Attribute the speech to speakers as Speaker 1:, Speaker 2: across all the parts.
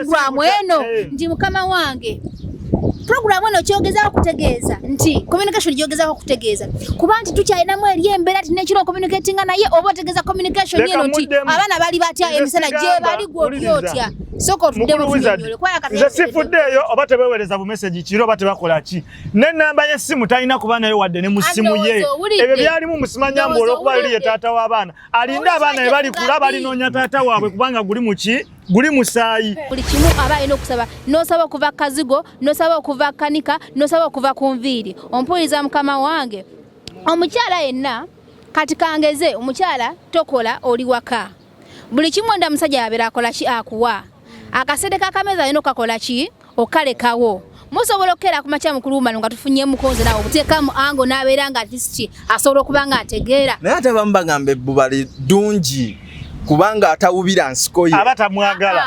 Speaker 1: Programu eno nti mukama wange, programu eno kyogezaako okutegeeza nti communication gyogezaako okutegeeza kuba nti tukyalinamu eri embeera ti nekiro communicatinga, naye oba otegeeza communication
Speaker 2: Leka
Speaker 1: eno nti
Speaker 2: muddemu.
Speaker 1: abaana bali batya
Speaker 2: Nze
Speaker 1: emisana
Speaker 2: sigamba,
Speaker 1: gye bali, gwe oli
Speaker 2: wuliriza.
Speaker 1: otya? Sooka otuddemu
Speaker 2: Mukulu Wizard,
Speaker 1: tunyonyole kuba
Speaker 2: nze sifuddeeyo oba tebeewereza bumesegi kiro oba tebakola ki, n'ennamba y'essimu talina kuba nayo wadde ne mu ssimu ye.
Speaker 1: Ndowooza owulidde.
Speaker 2: Ebyo byalimu musimanya mbu
Speaker 1: Ndowooza
Speaker 2: olw'okuba luli ye
Speaker 1: owulidde.
Speaker 2: taata w'abaana, alinde
Speaker 1: Owulidde
Speaker 2: abaana be balikula
Speaker 1: kugambye.
Speaker 2: balinoonya taata waabwe, kubanga guli muki? Guli musaayi.
Speaker 1: Buli kimu aba alina okusaba, n'osaba okuva ku kazigo, n'osaba okuva ku kanika, n'osaba okuva ku nviiri. Ompuliriza mukama wange? Omukyala yenna kati kangeze, omukyala tokola, oli waka, buli kimu enda musajja yabeera akola ki? Akuwa akasente k'akameza, alina okakola ki? Okalekawo. Musobola okukeera ku makya, mukulu wumano, nga tufunyemuko nze naawe obuteeka mu ango n'abeera nga atisiki asobola okuba nga ategeera.
Speaker 3: Naye ate abamu bagamba ebbuba ddungi kubanga atawubira nsiko ye.
Speaker 2: Aba tamwagala.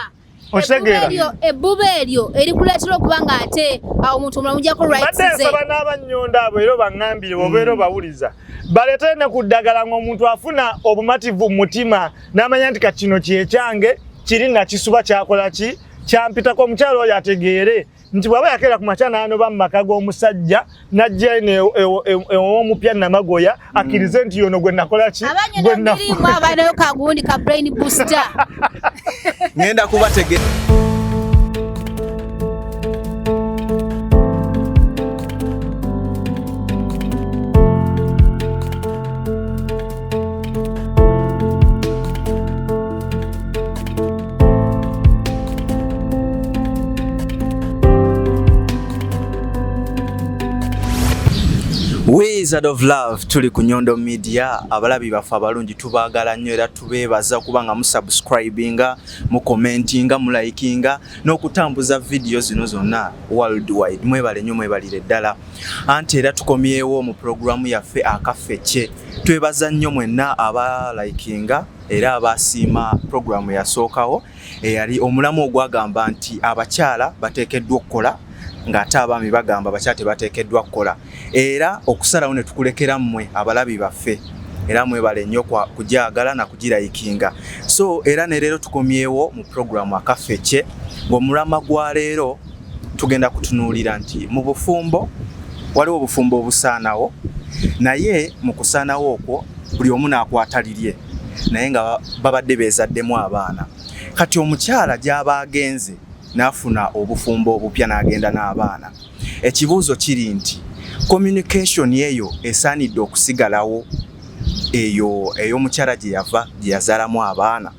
Speaker 2: Otegeera?
Speaker 1: Ebbuba eryo erikuleetera okuba nga ate awo omuntu omulala mujjako rights
Speaker 2: Mbadde
Speaker 1: ze.
Speaker 2: nsaba n'abannyondo abo era obaŋŋambire, obeera obawuliza, baleetere ne ku ddagala ng'omuntu afuna obumativu mu mutima n'amanya nti kati kino kyekyange, kiri nakisuba, kyakola ki, kyampitako. Omukyalo oyo ategeere nti bw'aba yakeera ku makya n'anoba mu maka g'omusajja n'ajja eno ew'omupya Namagoya, akkirize nti yono gwe nakola ki, gwe
Speaker 1: Abanyondomirimu abalinayo kagundi ka brain booster.
Speaker 3: Ngenda kubategera. Wizard of Love, tuli ku Nyondo Media. Abalabi baffe abalungi, tubaagala nnyo era tubeebaza kuba nga musubscribinga, mucommentinga, mulikinga n'okutambuza vidiyo zino zonna worldwide. Mwebale nnyo, mwebalire ddala. Anti era tukomyewo mu pulogulaamu yaffe Akaffe. Twebaza nnyo mwenna abalikinga era abasiima pulogulaamu yasookawo eyali omulamu ogwagamba nti abakyala bateekeddwa okukola, ng'ate abaami bagamba abakyala tebateekeddwa kukola, era okusalawo ne tukulekera mmwe abalabi baffe. Era mwebale nnyo kugyagala na kugirayikinga. So era ne leero tukomyewo mu pulogulaamu Akaffe, ng'omulama gwa leero tugenda kutunuulira nti mu bufumbo waliwo obufumbo obusaanawo, naye mu kusaanawo okwo buli omu n'akwata lirye, naye nga babadde beezaddemu abaana. Kati omukyala gy'aba agenze n'afuna obufumbo obupya n'agenda n'abaana, ekibuuzo kiri nti communication eyo esaanidde okusigalawo, eyo ey'omukyala gye yava, gye yazaalamu abaana?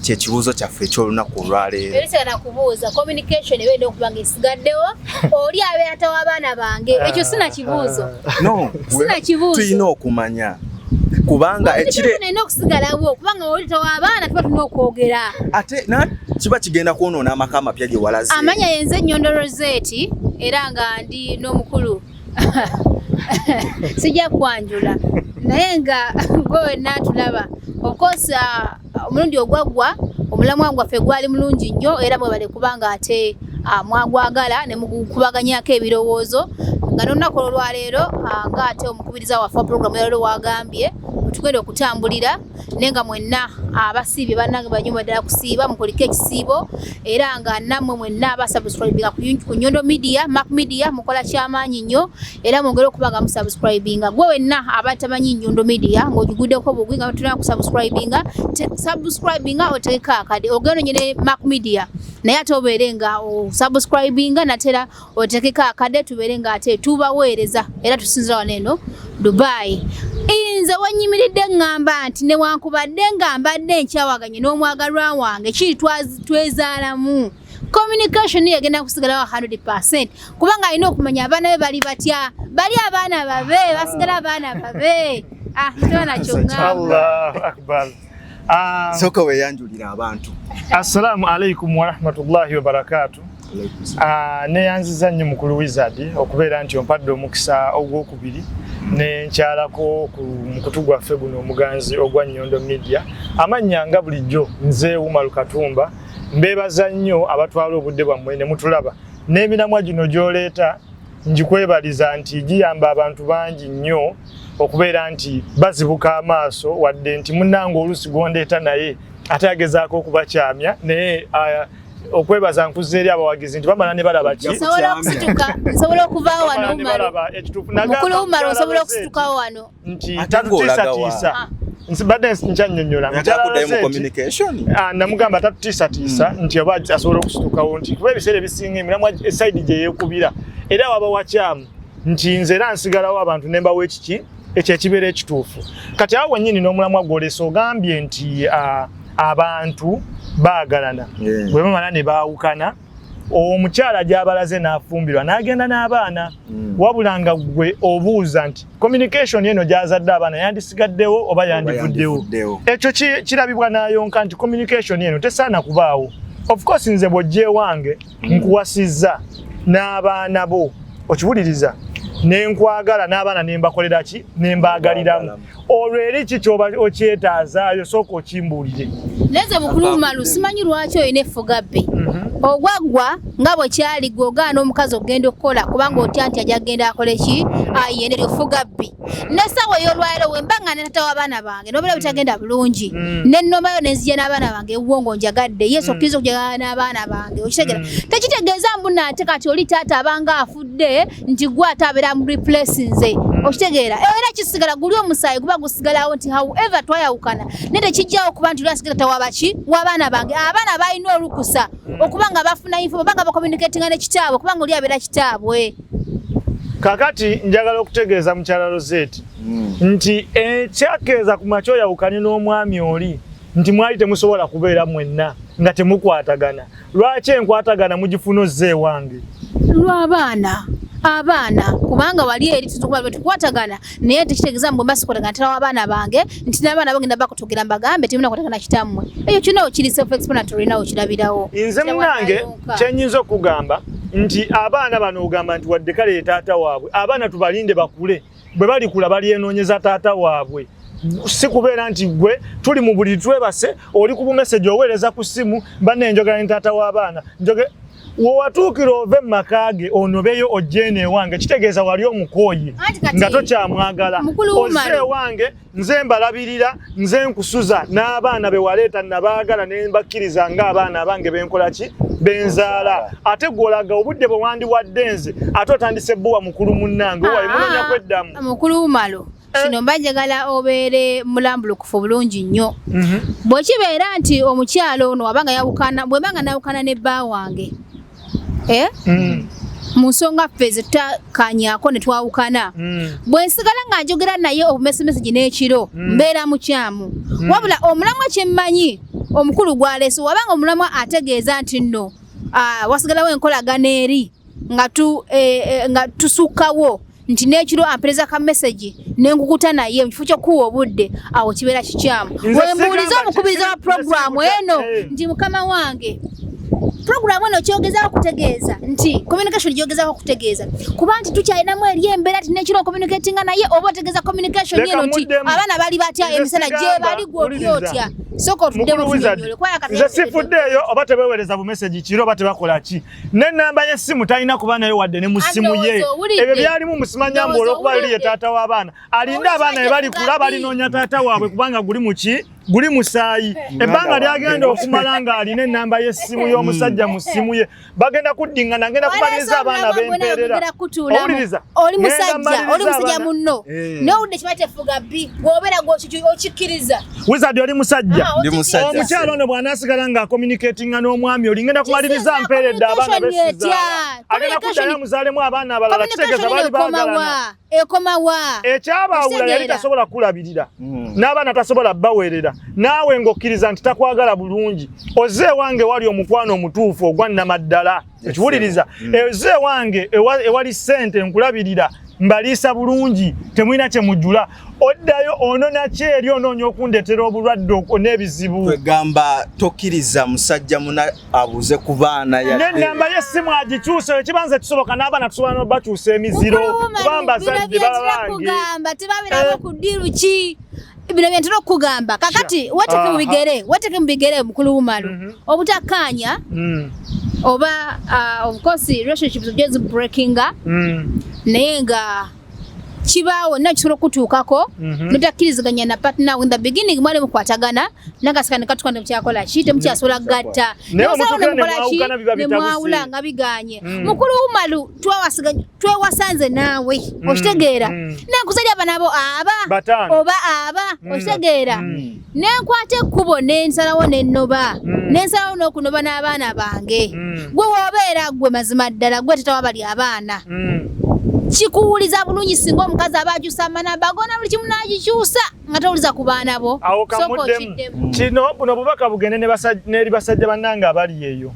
Speaker 3: Kyekibuuzo kyaffe eky'olunaku olwaleero.
Speaker 1: Erisigala kubuuza, communication eba erina okuba nga esigaddewo oli abeera tawa abaana bange? Ekyo sina kibuuzo.
Speaker 3: No.
Speaker 1: Sina kibuuzo.
Speaker 3: Tulina okumanya kubanga ekire
Speaker 1: Communication erina okusigalawo kubanga oli tawa abaana, tuba tulina okwogera.
Speaker 3: Ate na kiba kigenda kwonoona amaka amapya gye walaze.
Speaker 1: Amanya yenze Nyondo Rosette, era nga ndi n'omukulu, sijja kwanjula, naye nga gwe wenna tulaba. Of course, omulundi ogwaggwa omulamwa gwaffe gwali mulungi nnyo, era mwebale kubanga ate mwagwagala ne mugukubaganyako ebirowoozo, nga n'olunaku olwaleero nga ate omukubiriza waffe wa puroguramu yaleero wagambye tugenda okutambulira, naye nga mwenna abasiibye bannange, banyuma ddala kusiiba, mukulike ekisiibo, era nga nammwe mwenna abasubscribinga ku Nyondo Media, Mark Media, mukola kyamaanyi nnyo, era mwongere okuba nga musubscribinga. Gwe wenna abatamanyi Nyondo Media ng'ogiguddeko bugwi nga tulina kusubscribinga, subscribinga, oteeka akade, ogenda onyene Mark Media, naye ate obeere nga osubscribinga natera otekeko akade, tubeere nga ate tubaweereza. Era tusinzira wano eno Dubai. Nze wenyimiridde ŋŋamba nti newankubadde nga mbadde nkyawaganye n'omwagalwa wange kiri twezaalamu, communication yegenda kusigalawo 100, kubanga alina okumanya abaana be bali batya. Bali abaana babe, basigala abaana babe. Ah, toba nakyo ŋŋamba.
Speaker 2: Allahu akbar. Ah,
Speaker 3: Sooka weeyanjulira abantu.
Speaker 2: Assalamu alaikum warahmatullahi wabarakatu. Ah, neyanziza nnyo mukulu Wizard okubeera nti ompadde omukisa ogwokubiri ne nkyalako ku mukutu gwaffe guno omuganzi ogwa Nyondo Media. Amannya nga bulijjo nze Umaru Katumba. Mbeebaza nnyo abatwala obudde bwammwe ne mutulaba, n'emiramwa gino gy'oleeta ngikwebaliza nti giyamba abantu bangi nnyo okubeera nti bazibuka amaaso, wadde nti munnange oluusi gwondeeta naye ate agezaako okubakyamya, naye Okwebaza nkuza eri abawagizi nti bamala ne balaba ki?
Speaker 1: Nsobola okusituka, nsobola okuvaawo wano Umaru. Mukulu Umaru, nsobola okusitukawo wano.
Speaker 2: Nti tatutiisatiisa.
Speaker 1: Ah.
Speaker 2: Mbadde nkyannyonnyola. Ah, namugamba tatutiisatiisa nti oba asobola okusitukawo, nti kuba ebiseera ebisinga emiramwa esayidi gye yeekubira era waba wakyamu, nti nze era nsigalawo abantu ne mbawa ekiki ekyo ekibeera ekituufu. Kati awo wennyini n'omulamwa gw'oleese ogambye nti abantu baagalana, bwe bamala ne baawukana, omukyala gy'abalaze n'afumbirwa n'agenda n'abaana, wabula nga gwe obuuza nti communication eno gy'azadde abaana yandisigaddewo oba yandivuddewo. Ekyo kirabibwa n'ayonka nti communication eno tesaana kubaawo. Of course nze bw'ojja ewange nkuwasizza n'abaana bo, okiwuliriza, nenkwagala n'abaana nembakolera ki, nembaagaliramu, olwo eri ki kyoba okyetaazaayo? Sooka okimbuulire.
Speaker 1: Neze mukulu Umaru, simanyi lwaki olina effuga bbi. Ogwaggwa nga bwe kyali gwe ogaana omukazi okugenda okukola kubanga otya nti ajja kugenda akole ki, ayende lyofuga bbi. N'essaawa ey'olwaleero bwe mba nga ne taata w'abaana bange n'obeera bitagenda bulungi, ne nnomayo ne nzija n'abaana bange ewuwo ng'onjagadde, yesu okkiriza okujagala n'abaana bange, okitegeera? Tekitegeeza mbu nate kati oli taata abanga afudde nti gwe ate abeera mu replace nze, okitegeera? Era kisigala guli omusaayi guba gusigalawo nti however twayawukana, naye tekijjawo okuba nti oli asigala tawabaki w'abaana bange. Abaana balina olukusa okuba nga bafuna info oba nga bacommunicatinga ne kitaabwe, kubanga oli abeera kitaabwe.
Speaker 2: Kakati njagala okutegeeza mukyala Rosette nti ekyakeeza ku makya oyawukane n'omwami oli nti mwali temusobola kubeera mwenna nga temukwatagana, lwaki enkwatagana mugifuna ozza ewange?
Speaker 1: Lw'abaana, abaana, kubanga wali eri tukuba tukwatagana, naye tekitegeeza mbu mba sikwatagana tala w'abaana bange nti n'abaana bagenda bakutugera mbagambe temuna kwatagana kitammwe. Ekyo kino kiri self explanatory, nawe okirabirawo.
Speaker 2: Nze munange kyenyinza okugamba nti abaana bano ogamba nti wadde kale ye taata waabwe, abaana tubalinde bakule, bwe balikula balyenoonyeza taata waabwe. Si kubeera nti gwe tuli mu buli twebase oli ku bumessage oweereza ku ssimu, banne njogera ne taata w'abaana njoge. Wewatuukira ove mu maka ge onobeyo ojje eno ewange, kitegeeza wali omukooye
Speaker 1: Anti kati,
Speaker 2: nga tokyamwagala.
Speaker 1: Mukulu
Speaker 2: Ozze
Speaker 1: Umaru.
Speaker 2: ewange, nze mbalabirira, nze nkusuza n'abaana be waleeta, nabaagala ne mbakkiriza ng'abaana abange benkola ki, benzaala. Ate gw'olaga obudde bwe wandiwadde nze ate otandise bbuwa mukulu munnange owaye munoonya kweddamu.
Speaker 1: Mukulu Umaru, kino mba njagala obeere mulambulukufu bulungi nnyo. Bwe kibeera nti omukyalo ono wabanga yawukana, bwe mbanga nawukana ne bba wange, eh? Mu nsonga ffe zetutakanyako ne twawukana, bwe nsigala nga njogera naye obumesimesigi n'ekiro, mbeera mukyamu. Wabula omulamwa kyemmanyi omukulu gwaleese, wabanga omulamwa ategeeza nti nno wasigalawo enkolagana eri nga tu nga tusukkawo nti n'ekiro ampereza ka message nenkukuta naye mu kifo ky'okuwa obudde, awo kibeera kikyamu.
Speaker 2: Nze
Speaker 1: Wembuuliza
Speaker 2: sigamba
Speaker 1: omukubiriza wa puroguramu eno nti mukama wange, puroguramu eno kyogezaako okutegeeza nti communication gyogezaako okutegeeza kuba nti tukyalinamu eri embeera nti nekiro communicatinga naye, oba otegeeza communication
Speaker 2: Leka
Speaker 1: eno nti
Speaker 2: muddemu.
Speaker 1: abaana bali batya
Speaker 2: Nze
Speaker 1: emisana
Speaker 2: sigamba,
Speaker 1: gye bali gwe oli
Speaker 2: wuliriza.
Speaker 1: otya? Sooka otuddemu
Speaker 2: Mukulu Wizard,
Speaker 1: tunyonyole kubanga kati
Speaker 2: nze sifuddeeyo oba tebeewereza bumessage kiro oba tebakola ki, n'ennamba y'essimu talina kuba nayo wadde ne mu ssimu ye.
Speaker 1: Ndowooza owulidde.
Speaker 2: Ebyo byalimu musimanya mbu
Speaker 1: Ndowooza
Speaker 2: olw'okuba luli ye
Speaker 1: owulidde.
Speaker 2: taata w'abaana, alinde
Speaker 1: Owulidde
Speaker 2: abaana be balikula
Speaker 1: Gabi.
Speaker 2: balinoonya taata waabwe, kubanga guli muki, guli musaayi. Ebbanga lyagenda okumala ng'alina ennamba y'essimu y'omusajja mu ssimu ye, bagenda kuddingana, ngenda kumaliriza abaana bempeerera. Owuliriza?
Speaker 1: Oli
Speaker 2: Ngenda
Speaker 1: musajja, oli
Speaker 2: mmaliriza
Speaker 1: musajja
Speaker 2: abaana.
Speaker 1: munno, nowulidde kiba tefuga bbi gwobeera gwokikkiriza.
Speaker 2: Wizard, oli musajja.
Speaker 1: Ah,
Speaker 3: Ndi musajja.
Speaker 2: Omukyalo ono bw'anaasigala ng'acommunicatinga n'omwami oli, ngenda kumaliriza mpeeredde abaana besizaala, agenda kuddayo amuzaalemu abaana abalala, kitegeeza baali baagalana.
Speaker 1: Ekomawa?
Speaker 2: Ekyabaawula yali
Speaker 1: Okitegeera?
Speaker 2: tasobola kulabirira n'abaana, tasobola baweerera, naawe ng'okkiriza nti takwagala bulungi. Ozze ewange wali omukwano omutuufu ogwa nnamaddala, ekiwuliriza, ozze ewange ewali ssente, nkulabirira, mbaliisa bulungi, temulina kye mujjula, oddayo onona ki eri onoonya okundeetera obulwadde n'ebizibu.
Speaker 3: Kwegamba tokkiriza musajja muna abuuze ku baana yadde.
Speaker 2: N'ennamba y'essimu agikyuse ekibanza kisoboka, n'abaana tusobola n'obakyusa emiziro kuba mbazadde babange.
Speaker 1: Kugamba tebabirabo ku ddiiru ki, bino byentera okukugamba kakati weteeke mu bigere, weteeke mu bigere mukulu Wumalu. Obutakkaanya oba of course relationships ojja zibreakinga, naye nga Kibaawo nakisobola okutuukako notakkiriziganya na partner. In the beginning mwali mukwatagana, nakasika ne katuka nemukyakola ki, temukyasobola kugatta.
Speaker 2: Naye
Speaker 1: Nemusalawo
Speaker 2: omutuukira ne
Speaker 1: nemukola ki,
Speaker 2: mwawukana, biba bitabuse.
Speaker 1: Nemwawula nga biganye. Mukulu Umalu, twewasanze naawe, okitegeera? Nenkuzalya abaana bo aba
Speaker 2: Bataano.
Speaker 1: oba aba, okitegeera? Nenkwata ekkubo nensalawo nennoba, nensalawo n'okunoba n'abaana bange. Gwe wobeera gwe, mazima ddala gwe tata wabali abaana, kikuwuliza bulungi singa omukazi aba akyusa amanamba agona buli kimu n'agikyusa nga towuliza ku baana bo?
Speaker 2: Awo
Speaker 1: Sooka
Speaker 2: kamuddemu.
Speaker 1: okiddemu.
Speaker 2: Kino, buno bubaka bugende n'eri basajja bannange abali eyo.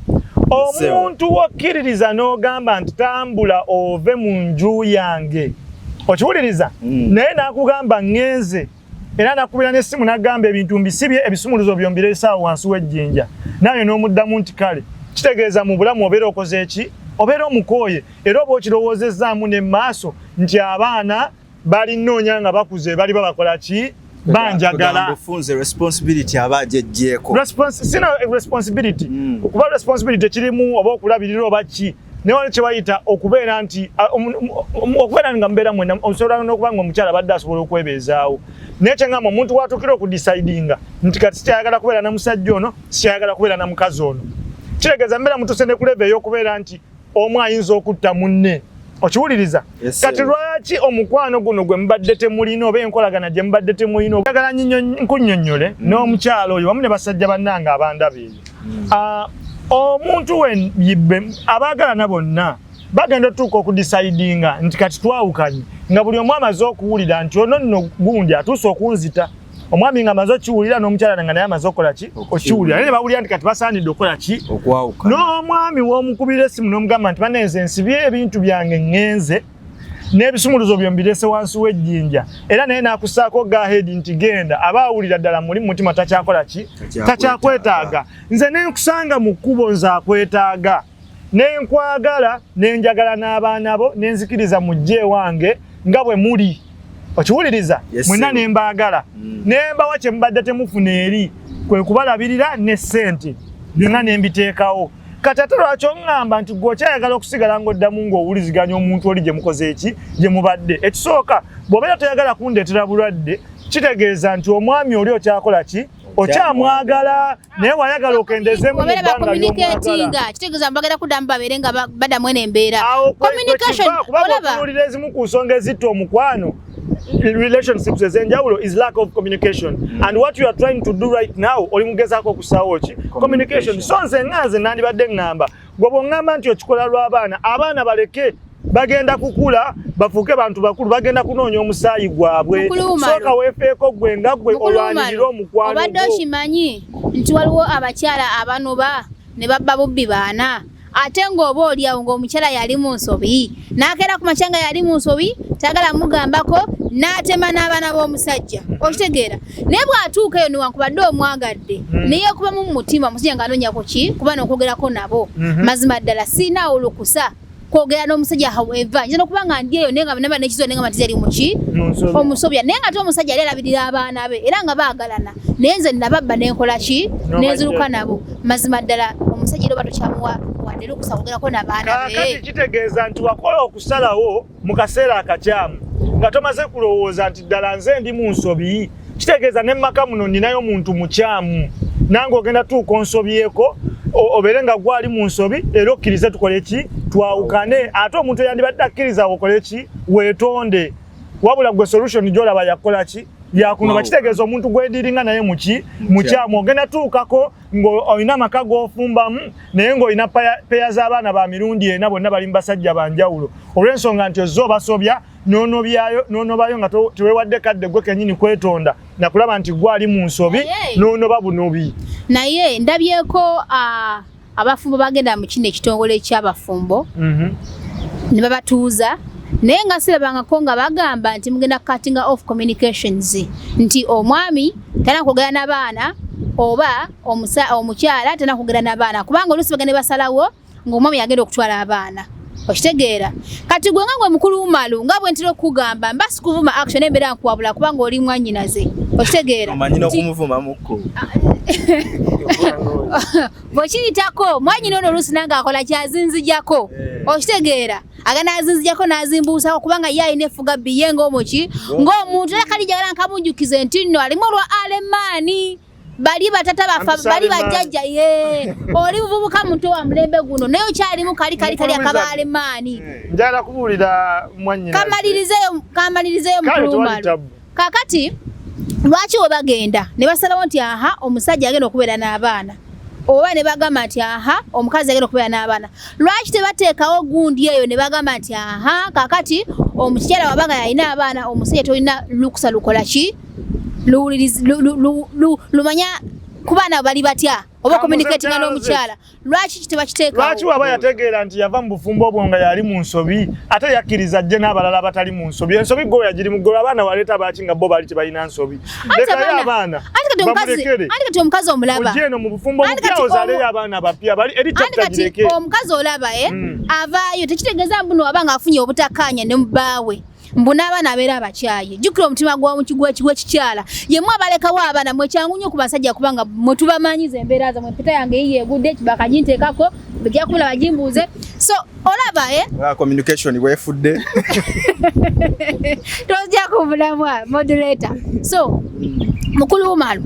Speaker 2: Omuntu wokkiririza n'ogamba nti tambula ove mu nju yange, okiwuliriza? Naye n'akugamba ŋŋenze, era nakubira n'essimu n'agamba ebintu mbisibye, ebisumuluzo byombireesaawo wansi w'ejjinja, naye n'omuddamu nti kale. Kitegeeza mu bulamu obeera okoze eki? Obeera omukooye, era oba okirowoozezzaamu ne maaso nti abaana balinoonya nga bakuze baliba bakola ki? Banjagala.
Speaker 3: Ofunze responsibility aba agyeggyeko.
Speaker 2: Sina responsibility. Kuba responsibility kirimu oba okulabirira oba ki, naye wali kyebayita okubeera nti okubeera nga mubeera mwena, osobola n'okuba nga omukyala abadde asobola okwebeezaawo. Naye kyengamba, omuntu watuukira okudecidinga nti kati sikyayagala kubeera na musajja ono, sikyayagala kubeera na mukazi ono, kitegeeza mbeera mutuuse ne ku level ey'okubeera nti omu ayinza okutta munne, okiwuliriza?
Speaker 3: Yes,
Speaker 2: Kati
Speaker 3: sir.
Speaker 2: lwaki omukwano guno gwe mubadde temulina oba enkolagana gye mubadde temulina, oyagala nkunnyonnyole n'omukyalo oyo wamu ne basajja bannange abandaba eyo. Ah, omuntu we yibbe abaagalana bonna bagenda otuuka okudecidinga nti kati twawukanye, nga buli omu amaze okuwulira nti ono nno gundi atuuse okunzita. Omwami nga amaze okiwulira, n'omukyala nga naye amaze okukola ki? Okiwulira. Naye ne bawulira nti kati basaanidde okukola ki?
Speaker 3: Okwawukana.
Speaker 2: N'omwami w'omukubira essimu n'omugamba nti banenze nsibye ebintu byange, ŋŋenze n'ebisumuluzo byo mbirese wansi w'ejjinja, era naye n'akussaako go ahead nti genda, aba awulira ddala muli mu mutima takyakola ki?
Speaker 3: Takyakwetaaga.
Speaker 2: Takyakwetaaga. Nze nenkusanga mu kkubo, nze akwetaaga, nenkwagala, nenjagala n'abaana bo, nenzikiriza mujje ewange nga bwe muli, okiwuliriza?
Speaker 3: Yes,
Speaker 2: Mwenna
Speaker 3: sir.
Speaker 2: nembaagala, nembawa kye mubadde temufuna eri, kwe kubalabirira ne ssente byonna nembiteekawo. Kati ate lwaki oŋŋamba nti gwe okyayagala okusigala ng'oddamu ng'owuliziganya omuntu oli gye mukoze eki, gye mubadde? Ekisooka, bw'obeera toyagala kundeetera bulwadde, kitegeeza nti omwami oli okyakola ki? Okyamwagala. Naye wayagala okendezeemu mu
Speaker 1: Obeera
Speaker 2: bbanga ly'omwagala.
Speaker 1: bacommunicatinga, kitegeeza bagenda kuddamu babeere nga baddamu eno embeera.
Speaker 2: Awo
Speaker 1: Communication,
Speaker 2: kwe kiva, kuba
Speaker 1: olaba.
Speaker 2: bw'otunuulira ezimu ku nsonga ezitta omukwano, relationships ez'enjawulo, is lack of communication. And what you are trying to do right now, oli mugezaako okusaawo ki? Communication. So nze nga nze nandibadde ŋŋamba, gwe bw'oŋŋamba nti okikola lw'abaana, abaana baleke, bagenda kukula bafuuke bantu bakulu, bagenda kunoonya omusaayi gwabwe.
Speaker 1: Mukulu Umaru.
Speaker 2: Sooka weefeeko gwe nga gwe,
Speaker 1: Mukulu
Speaker 2: olwanirire
Speaker 1: Umaru,
Speaker 2: omukwano
Speaker 1: obadde
Speaker 2: gwo.
Speaker 1: okimanyi nti waliwo abakyala abanoba ne babba bubbi baana, ate ng'oba oliawo ng'omukyala yali mu nsobi, n'akeera ku makya nga yali mu nsobi, tayagala mugambako, n'atema n'abaana b'omusajja, okitegeera? Naye bw'atuuka eyo, newankubadde omwagadde, neyekubamu mu mutima, omusajja ng'anoonya ku ki kuba n'okwogerako nabo. Mazima ddala siinaawo lukusa kwogera n'omusajja. However, nyinza n'okuba nga ndi eyo naye nga naba nekizo, naye nga matiza eri muki?
Speaker 2: Mu nsobi.
Speaker 1: Omusobya. Naye nga ate omusajja yali alabirira abaana be era nga baagalana, naye nze nababba nenkola ki?
Speaker 2: N'obajja.
Speaker 1: Nenziruka nabo. Mazima ddala omusajja era oba tokyamuwa wadde lukusa kwogerako n'abaana
Speaker 2: Kaakati
Speaker 1: be.
Speaker 2: kitegeeza nti wakola okusalawo mu kaseera akakyamu nga tomaze kulowooza nti ddala nze ndi mu nsobi. Kitegeeza ne maka muno ninayo omuntu mukyamu, nange ogenda tuuka onsobyeko, obeere nga gwali mu nsobi, era okkirize tukole ki? Twawukane. Ate omuntu eyandibadde akkiriza okole ki? Weetonde. Wabula gwe solution gyolaba yakola ki? Yakunoba. Kitegeeza omuntu gwediringa naye muki? Mukyamu. Ogenda tuukako ng'olina amaka g'ofumbamu, naye ng'olina peya z'abaana ba mirundi ena, bonna bali mu basajja banjawulo, olw'ensonga nti ozze obasobya n'onobyayo, n'onobayo nga teweewadde kadde gwe kennyini kwetonda nakulaba nti gwali mu nsobi, n'onoba bunobi.
Speaker 1: Naye ndabyeko abafumbo bagenda mu kino ekitongole ky'abafumbo ne babatuuza, naye nga sirabangako nga bagamba nti mugenda cutting off communications, nti omwami talina kwogera n'abaana oba omukyala talina kwogera n'abaana, kubanga oluusi bagenda ne basalawo ng'omwami yagenda okutwala abaana, okitegeera? Kati gwe nga gwe mukulu Umalu, nga bwe ntera okukugamba, mba sikuvuma action, embeera nkuwabula kubanga oli mwannyinaze, okitegeera?
Speaker 3: Omanyi n'okumuvumamukko.
Speaker 1: Bwekiyitako mwanyina ono oluusi nange akola kyazinzijako.
Speaker 3: Eh.
Speaker 1: Okitegeera? Agenda azinzijako n'azimbuusako kubanga ye alina effuga bbi ye ng'omuki ng'omuntu. Era kali njagala nkamujjukize nti nno alimu olwa Alemaani bali batata bafa bali bajjajja ye oli buvubuka muto wa mulembe guno naye okyalimu kali kali kali akaba Alemaani.
Speaker 2: Njagala kubuulira mwannyina.
Speaker 1: Kamalirizeeyo kamalirizeeyo mukulu Umaru. Kakati lwaki we bagenda ne basalawo nti aha omusajja agenda okubeera n'abaana oba ne bagamba nti aha omukazi agenda okubeera n'abaana, lwaki tebateekawo gundi eyo ne bagamba nti aha kakati omukyala wabanga yalina abaana omusajja tolina lukusa lukola ki lumanya ku baana bali batya oba communicatinga n'omukyala, lwaki tebakiteekawo?
Speaker 2: Lwaki waba yategeera nti yava mu bufumbo obwo nga yali mu nsobi ate yakkiriza ajje n'abalala abatali mu nsobi? Ensobi gwe yagiri mu ggolo, abaana waleeta baaki nga bo baali tebalina nsobi? Lekayo abaana
Speaker 1: bamulekere. Anti kati omukazi omulaba
Speaker 2: ojje eno mu bufumbo obupya ozaaleyo abaana bapya bali eri chapter gireke.
Speaker 1: Omukazi olaba avaayo tekitegeeza mbu waba ng'afunye obutakkaanya ne mubbaawe mbu n'abaana abeera abakyaye. Jjukira omutima gw'ekikyala yemmwe abalekawo abaana mwe kyangu nnyo ku basajja kubanga mwe tubamanyiza embeera zammwe. Empeta yange yiyo egudde bakaginteekako bajja kubula bagimbuuze. So olaba
Speaker 3: communication bwefudde
Speaker 1: tojja kubulamwa moderator. So mukulu Umaru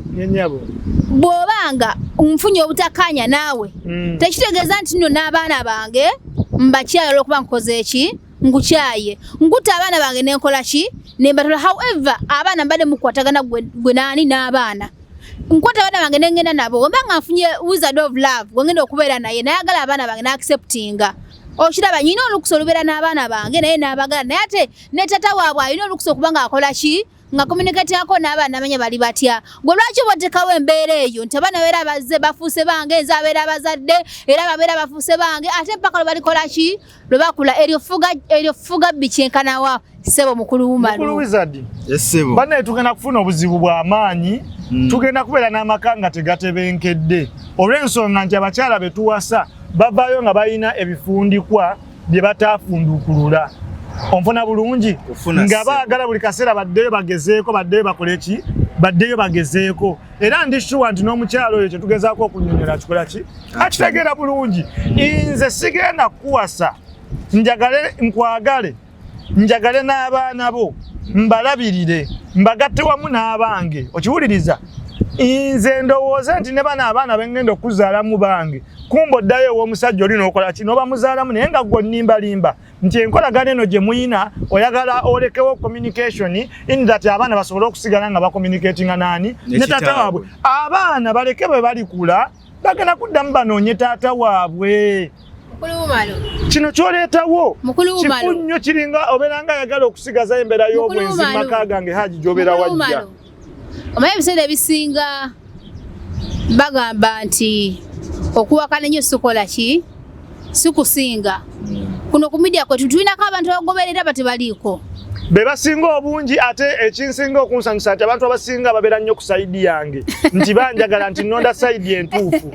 Speaker 1: bw'obanga nfunye obutakkaanya naawe tekitegeeza nti nno n'abaana bange mbakyaye olw'okuba nkoze eki nkukyaye nkuta abaana bange nenkola ki nembatola. However abaana mbadde mukwatagana gwe naani n'abaana nkwata abaana bange nengenda nabo wemba nga nfunye Wizard of Love gwengenda okubeera naye nayagala abaana bange naacceptinga okiraba nyina olukusa olubeera n'abaana bange naye n'abagala naye ate ne tata waabwe alina olukusa okuba nga akola ki nga communicatingako n'abaana amanya bali batya. Gwe lwaki obateekawo embeera eyo nti abaana babeera bazze bafuuse bange nze abeera abazadde era babeera bafuuse bange ate mpaka lwe balikola ki lwe bakula eryo ffuga bbi kyenkanawa ssebo mukulu Umaru.
Speaker 2: Mukulu Wizard. Bannaye tugenda kufuna obuzibu bw'amaanyi, tugenda kubeera n'amaka nga tegatebenkedde olw'ensonga nti abakyala be tuwasa bavaayo nga balina ebifundikwa bye bataafundukulula. Onfuna bulungi nga baagala buli kaseera baddeyo bagezeeko baddeyo bakole ki baddeyo bagezeeko. Era ndi sure nti n'omukyala oyo kyetugezaako okunnyonnyola akikola ki akitegeera bulungi. Nze sigenda kukuwasa njagale nkwagale njagale n'abaana bo mbalabirire mbagatte wamu n'abange. Okiwuliriza? Nze ndowooza nti ne bano abaana bengenda okuzaalamu bange kumba oddayo ew'omusajja oli n'okola ki n'obamuzaalamu naye nga gwe onnimbalimba nti enkolagana eno gye muyina oyagala olekewo communication in that abaana basobole okusigala nga bacommunicatinga naani ne taata waabwe. Abaana baleke bwe balikula bagenda kuddamu banoonye taata waabwe. Kino kyoleetawo kifu nnyo kiringa obeera nga ayagala okusigaza embeera y'obwenzi mu maka gange Haji gy'obeera wajja.
Speaker 1: Omanyi ebiseera ebisinga bagamba nti okuwakana ennyo sikola ki sikusinga. Kuno ku media kwetu tulinako abantu abagoberera batebaliiko
Speaker 2: be basinga obungi ate ekinsinga okunsanyusa nti abantu abasinga babeera nnyo ku side yange nti banjagala nti nnonda side entuufu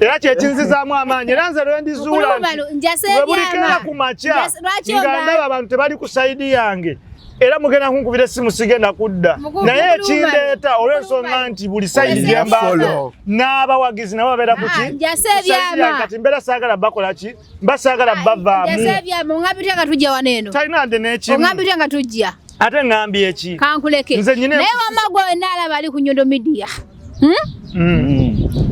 Speaker 2: era kyekinzizaamu amaanyi era nze lwe ndizuula nti lwe bulikera ku makya nga ndaba abantu tebali ku side yange era mugenda kunkubira essimu sigenda kudda naye ekindeeta olw'ensonga nti buli side gyembaako n'abawagizi nabo babeera ku ki kati mbeera saagala bakola ki mbasaagala bavaamu. Talina nde n'ekimu. Ate ŋŋambye eki?
Speaker 1: Kankuleke. Naye wamma gwe wenna alaba ali ku Nyondo Media.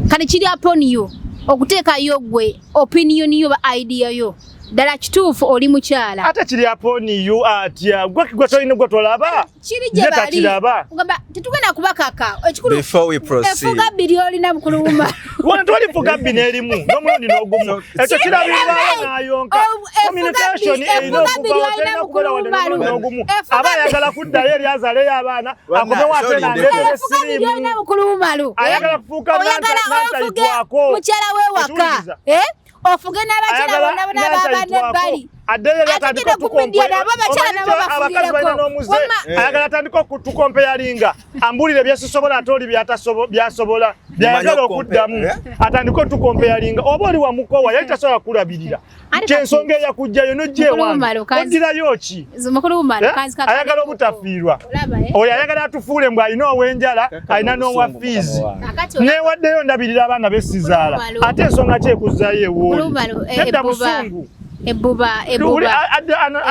Speaker 1: Kati kiri upon you okuteekayo gwe opinion yo ba idea yo. Ddala kituufu oli mukyala.
Speaker 2: Ate kiri upon you atya gwe gwe tolina gwe tolaba.
Speaker 1: Kiri gye bali. Kugamba tetugenda kubakaka. Ekikulu efuga bbiri olina mukulu Umar.
Speaker 2: Wano twali fuga bbi n'erimu n'omulundi n'ogumu. Ekyo kirabirwawo n'ayonka. Communication erina okuvawo terina kubeera wadde n'omulundi n'ogumu. Aba ayagala kuddayo eri azaaleyo abaana akomewo ate n'aleetera
Speaker 1: esiriimu.
Speaker 2: Ayagala kufuuka nantayitwako.
Speaker 1: Mukyala we waka. Ofuge n'abakyala bonna bonna baba n'ebbali.
Speaker 2: Ayagala atandika okutukompeyalinga ambulire byesisobola ate oli byasobola byayagala okuddamu atandika otukompeyalinga oba oli wamukowa yali tasobola kulabirira kyensonga eyakujjayo nojja ewange oddirayo ki ayagala obutafiirwa oyo ayagala atufuule mbw alina ow'enjala alina n'owa fiizi neewaddeyo ndabirira abaana besizaala ate ensonga kyekuzzayo ewooli tedda busungu.
Speaker 1: Ebbuba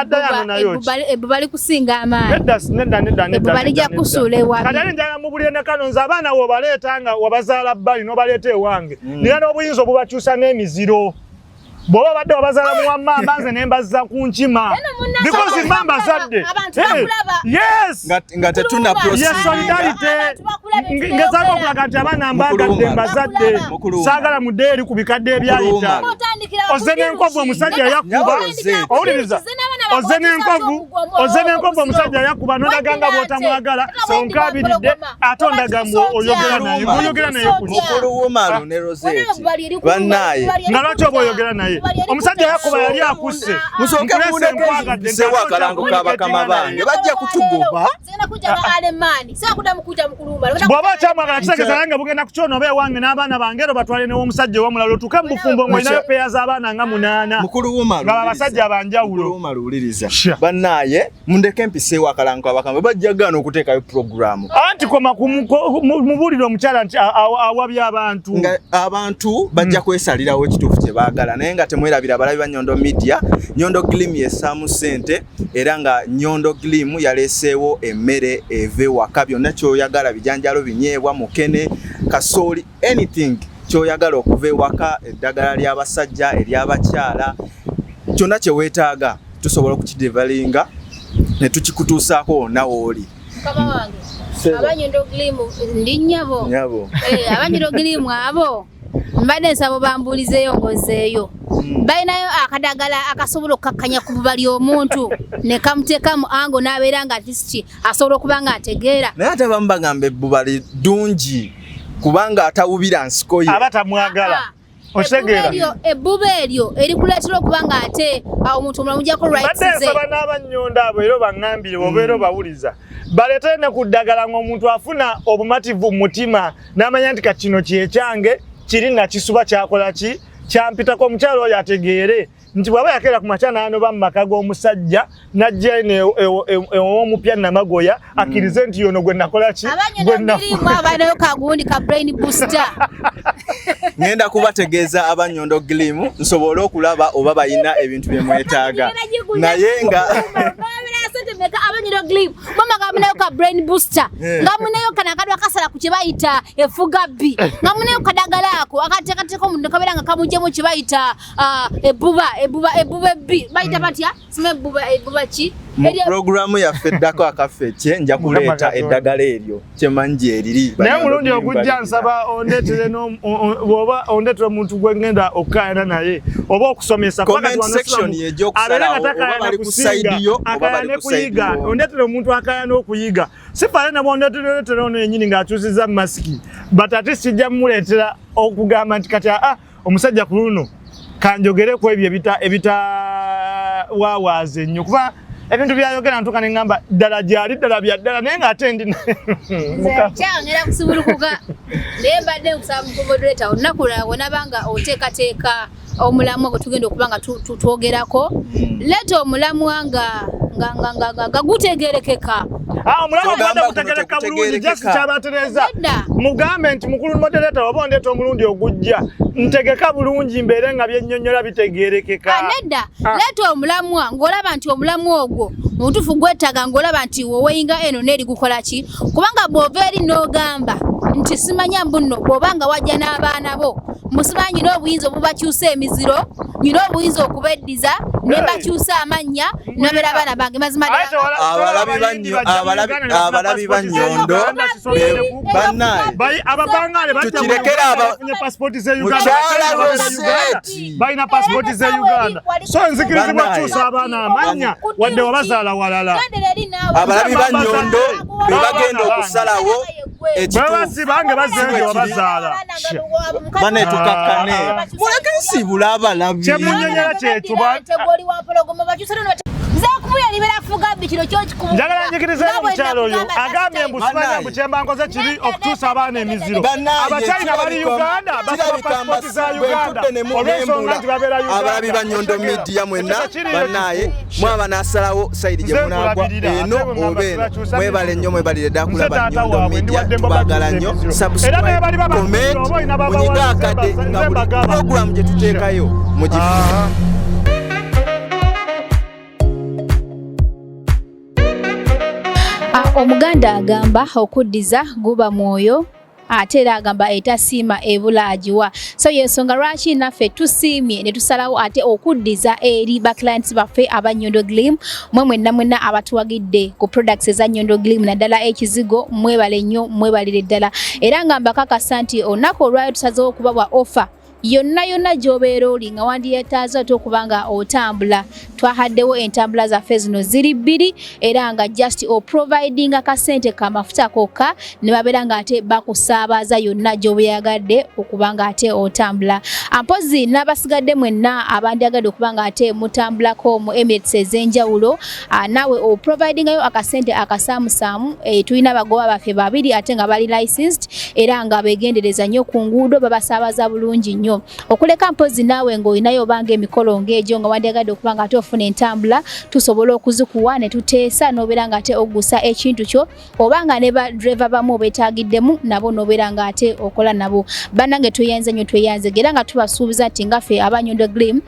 Speaker 2: addayo nayo
Speaker 1: ebbuba likusinga amaanyi.
Speaker 2: Nedda nedda nedda nedda.
Speaker 1: Ebbuba lijja kusuula ewabi.
Speaker 2: Kati ate njagala mubulire ne kano, nze abaana wobaleeta nga wabazaala bbali n'obaleeta ewange, nina n'obuyinza obubakyusa n'emiziro. Bw'oba obadde wabazaala mu wammamba, nze ne mbazza ku nkima because mba mbazadde. Yes,
Speaker 3: nga tetuna
Speaker 2: yes, solidarity. Ngezaako okulaga nti abaana mbagadde, mbazadde, saagala mudde eri ku bikadde ebyayita. Ozze n'enkovu, omusajja yakuba, owuliriza, ozze n'enkovu, ozze n'enkovu, omusajja yakuba, n'ondaga nga bw'otamwagala, onkabiridde, ate ondaga mbu oyogera naye, oyogera naye ku
Speaker 3: Mukulu Umaru ne Rosette, bannaye.
Speaker 2: Nga lwaki oba oyogera naye? Omusajja yakuba, yali akusse.
Speaker 3: Musooke mundekesewo akalango k'abakama bange, bajja kutugoba.
Speaker 2: Bw'oba okyamwagala, kitegeeza nange bugenda kukyona oba ewange n'abaana bange, ero batwale new'omusajja ow'omulala, otuuke mu bufumbo ng'olinayo peya z'abaana nga 8
Speaker 3: Mukulu Umaru,
Speaker 2: nga babasajja banjawulo.
Speaker 3: Mukulu Umaru, wuliriza. Bannaye, mundeke mpiseewo akalango k'abakama, bajja gaana okuteekayo puroguramu.
Speaker 2: Anti koma mubuulire omukyala nti awabya abantu.
Speaker 3: Nga abantu bajja kwesalirawo ekituufu kye baagala, naye nga temwerabira, abalabi ba Nyondo Media, Nyondo Glim yessaamu ssente, era nga Nyondo Glim yaleeseewo emmere eva ewaka, byonna kyoyagala, bijanjalo, binyeebwa, mukene, kasooli, anything kyoyagala okuva ewaka, eddagala ly'abasajja, ery'abakyala, kyonna kye weetaaga tusobola okukideliveringa ne tukikutuusaako wonna wooli.
Speaker 1: Mukama wange, abanyondo Glim, ndi nnyabo.
Speaker 3: Nyabo.
Speaker 1: Abanyondo Glim abo mbadde nsaba bambuulizeeyo ngozeeyo, balinayo akadagala akasobola okukakkanya ku bubali omuntu ne kamuteeka mu ango n'abeera nga tisiki asobola okuba nga ategeera?
Speaker 3: Naye ate abamu bagamba ebbuba ddungi kubanga atawubira nsiko ye.
Speaker 2: Aba tamwagala. Okitegeera?
Speaker 1: Ebbuba eryo erikuleetera okuba nga ate omuntu omulala mujjako rights
Speaker 2: Badde
Speaker 1: ze.
Speaker 2: nsaba n'abannyondo abo era obaŋŋambire, obeera obawuliza, baleetere ne ku ddagala ng'omuntu afuna obumativu mu mutima n'amanya nti kati kino kyekyange, kiri nakisuba, kyakola ki, kyampitako. Omukyalo oyo ategeere nti bw'aba yakeera ku makya n'anoba mu maka g'omusajja n'ajja eno ew'omupya Namagoya, akkirize nti yono gwe nakola ki, gwe
Speaker 1: Abanyondo Glim abanayo kagundi ka brain booster.
Speaker 3: Ngenda kubategeeza abanyondo Glim nsobole okulaba oba balina ebintu bye mwetaaga, naye nga
Speaker 1: Abanyondo Glim mama nga munayo ka brain booster, nga munayo kana akadwa akasala ku kye bayita efuga bbi, nga munayo kadagala ako akateekateeka omuntu kabeera nga kamugyemu kye bayita ebbuba, ebbuba, ebbuba ebbi bayita batya? Sima ebbuba, ebbuba ki?
Speaker 3: Mu puroguramu yaffe eddako akaffe kye nja kuleeta eddagala eryo kyemanyi gyeriri.
Speaker 2: Naye omulundi ogujja nsaba ondeetere bw'oba ondeetere omuntu gwe ngenda okukaayana naye oba okusomesa.
Speaker 3: Comment section yejja
Speaker 2: Abeere nga
Speaker 3: okusalawo oba
Speaker 2: takaayana
Speaker 3: bali ku
Speaker 2: kusinga,
Speaker 3: side yo oba
Speaker 2: akaayane
Speaker 3: bali ku side
Speaker 2: kuyiga.
Speaker 3: yo.
Speaker 2: Ondeetere omuntu akaayana okuyiga, sifaale ne bwondeetereetera ono yennyini ng'akyusizza masiki, but ate sijja mumuleetera okugamba nti kati aa omusajja ku luno kanjogere ku ebyo ebitawawaaza ennyo, kuba ebintu byayogera ntuuka ne ŋŋamba ddala gyali ddala bya ddala, naye ng'ate ndi
Speaker 1: Kyangera kusibulukuka, naye mbadde nkusaba mumoderator, olunaku lulala bwonaba oteekateeka omulamwa gwe tugenda okuba nga twogerako, leeta omulamwa nga gutegerekeka.
Speaker 2: Ah, omulamwa
Speaker 3: Kyogamba
Speaker 2: gwada
Speaker 3: guno
Speaker 2: gutegereka bulungi, just
Speaker 3: tegutegerekeka.
Speaker 2: kyabatereza.
Speaker 1: Nedda.
Speaker 2: Mugambe nti mukulu moderator, oba ondeeta omulundi ogujja, ntegeka bulungi mbeere nga byennyonnyola bitegerekeka.
Speaker 1: Ah, nedda.
Speaker 2: Ah.
Speaker 1: Leeta omulamwa ng'olaba nti omulamwa ogwo mubutuufu gwetaaga, ng'olaba nti woweyinga eno neeri gukola ki, kubanga bw'ova eri n'ogamba nti simanya mbu nno bw'oba nga wajja n'abaana bo musimanyi, nyina obuyinza obubakyusa emiziro, nyina obuyinza okubeddiza ne
Speaker 2: Hey.
Speaker 1: bakyusa amannya nobeera abaana bange, mazima
Speaker 2: Aye,
Speaker 1: ddala.
Speaker 3: Abalabi
Speaker 2: tewala
Speaker 3: abalabi ba Nnyondo, bannaye.
Speaker 2: Ababangale bajja mu
Speaker 3: Tukirekere
Speaker 2: Uganda, bafunye passport ze Uganda.
Speaker 3: Mukyala
Speaker 2: Abasajja babeera Uganda,
Speaker 3: Rosette.
Speaker 2: balina passport ze Uganda, so nzikirizibwa
Speaker 3: Bannaye.
Speaker 2: kukyusa abaana amannya wadde wabazaala walala.
Speaker 1: Gendera eri naawe.
Speaker 3: Abalabi ba Nnyondo be bagenda okusalawo
Speaker 2: Bwe
Speaker 3: ekituufu.
Speaker 2: basi bange bazzeeyo gye wabazaala.
Speaker 3: Bane, tukakkane,
Speaker 2: Ah.
Speaker 3: muleke nsiibula abalabi.
Speaker 2: Kyemunyonyola kyekyo. Njagala njigirizeeyo omukyalo oyo agambye mbu simanya
Speaker 3: Bannaye.
Speaker 2: mbu kyemba nkoze kibi okutuusa abaana emiziro.
Speaker 3: Bannaye,
Speaker 2: Abachina bali Uganda basaba
Speaker 3: kirabika
Speaker 2: pasipoti za
Speaker 3: bwe
Speaker 2: Uganda
Speaker 3: ntudde ne
Speaker 2: olw'ensonga
Speaker 3: nembula.
Speaker 2: nti babeera Uganda.
Speaker 3: Abalabi ba Nyondo Media mwenna,
Speaker 2: Ekyo tekiriyo
Speaker 3: bannaye,
Speaker 2: kituufu.
Speaker 3: mwaba nasalawo side gye
Speaker 2: Nze
Speaker 3: munaagwa,
Speaker 2: nkulabirira,
Speaker 3: eno
Speaker 2: ate bwe ngamba
Speaker 3: oba eno.
Speaker 2: sibakyusa
Speaker 3: Mwebale
Speaker 2: miziro.
Speaker 3: nnyo, mwebalire ddala
Speaker 2: Nze
Speaker 3: kulaba
Speaker 2: taata
Speaker 3: Nyondo
Speaker 2: waabwe, ndi
Speaker 3: Media,
Speaker 2: wadde
Speaker 3: tubaagala
Speaker 2: mbabakyusa
Speaker 3: nnyo.
Speaker 2: emiziro. Era ne bali
Speaker 3: Subscribe,
Speaker 2: babakyusa,
Speaker 3: comment,
Speaker 2: oba olina
Speaker 3: munyige
Speaker 2: babawa,
Speaker 3: akadde
Speaker 2: nze
Speaker 3: nga buli
Speaker 2: mbagaba.
Speaker 3: puroguramu gye tuteekayo mugifune.
Speaker 2: Ah.
Speaker 1: Omuganda agamba okuddiza guba mwoyo, ate era agamba etasiima ebula agiwa. So yensonga lwaki naffe tusiimye ne tusalawo ate okuddiza eri ba clients baffe aba Nyondo Glim. Mwe mwenna mwenna abatuwagidde ku products eza Nyondo Glim, naddala ekizigo, mwebale nnyo, mwebalire ddala. Era nga mbakakasa nti olunaku olwayo tusazeewo okubawa offer yonna yonna gy'obeera oli nga wandyetaaze ate okuba nga otambula. Twahaddewo entambula zaffe zino ziri bbiri, era nga just oprovidinga kasente kamafuta kokka ne babeera nga ate bakusaabaza yonna gy'obeyagadde okuba nga ate otambula. Ampozi n'abasigadde mwenna abandyagadde okuba nga ate mutambulako mu Emirates ez'enjawulo, naawe oprovidingayo akasente akasaamusaamu. Tulina abagoba baffe babiri ate nga bali licensed era nga begendereza nnyo ku nguudo, babasaabaza bulungi nnyo. Okuleka mpozi naawe ng'olinayo obanga emikolo ng'egyo nga wandyagadde okuba nga ate ofuna entambula, tusobola okuzikuwa ne tuteesa n'obeera nga ate oggusa ekintu kyo, oba nga ne ba driver bamu obeetaagiddemu nabo n'obeera nga ate okola nabo. Bannange, tweyanze nnyo, tweyanze, era nga tubasuubiza nti nga ffe aba Nyondo Glim,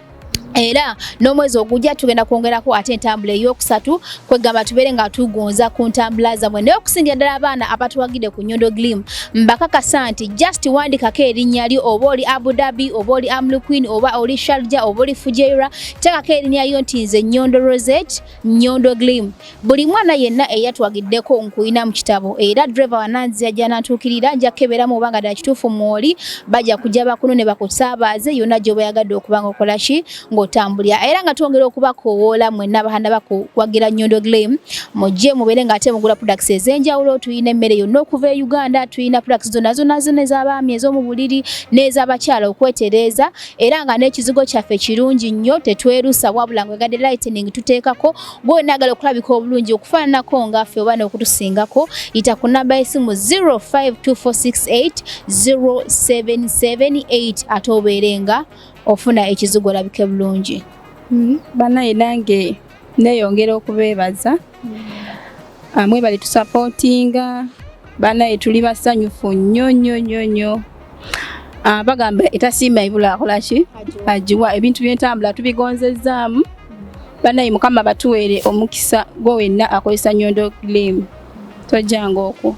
Speaker 1: era n'omwezi ogujja tugenda kwongerako ate entambula eyokusatu, kwegamba tubeere nga tugonza ku ntambula zammwe. Naye okusingira ddala abaana abatuwagidde ku Nyondo Glim, mbakakasa nti just wandikako erinnya lyo, oba oli Abu Dhabi, oba oli Umm Al Quwain, oba oli Sharjah, oba oli Fujairah, teekako erinnya lyo nti nze Nyondo Rosette, Nyondo Glim. Buli mwana yenna eyatwagiddeko nkuyina mu kitabo, era driver wananzi ajja nantuukirira, nja kukeberamu oba nga ddala kituufu mwoli, bajja kujja bakuno ne bakusabaaze yonna gy'oba yagadde okuba nga okola ki, ng'otambulira. Era nga twongera okubakoowoola mwenna abahanda bakuwagira Nyondo Glim, mujje mubeere nga ate mugula products ez'enjawulo. Tulina emmere yonna okuva e Uganda, tulina products zonna zonna zonna ez'abaami, ez'omu buliri n'ez'abakyala okwetereeza, era nga n'ekizigo kyaffe kirungi nnyo, tetwerusa, wabula nga egadde lightening tuteekako. Gwe naagala okulabika obulungi okufaananako ngaffe oba n'okutusingako, yita ku namba y'essimu 0524680778 ate obeere nga ofuna ekizigo olabike bulungi.
Speaker 4: Banaye nange neeyongera okubeebaza. Mwebale tusupportinga. Banaye, tuli basanyufu nnyo nnyo nnyo nnyo. Bagamba etasiima ebula akola ki, agiwa. Ebintu byentambula tubigonzezzaamu. Banaye, Mukama batuweere omukisa. Gwe wenna akozesa Nyondo Glim, tojjanga okwo.